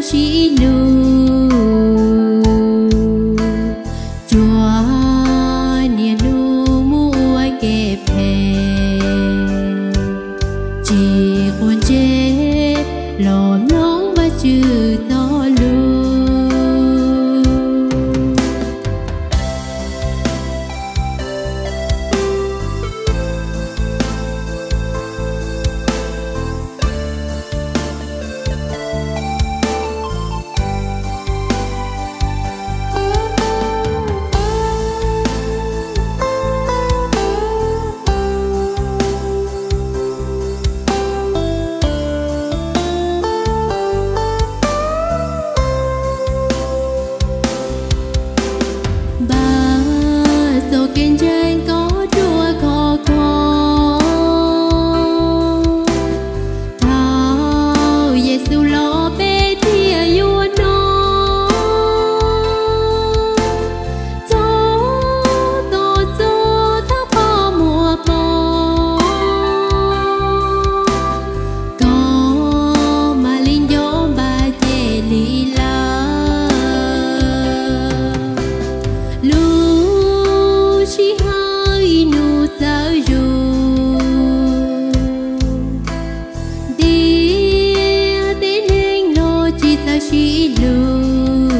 Sib hlub, tsuas niaj hnub mus ua kev phem, tsis quav ntsej los mloog Vajtswv txoj lus. Npaj txoj kev ntseeg kom ruaj khov kho, thaum Yexus los peb thiaj yuav hnov txog txoj tag poj muag poob, koj mam li nco npaj ces li lawm. Lub sij hawm ib hnub txawv zus, ntiaj teb neeg los tsis txawj sib hlub.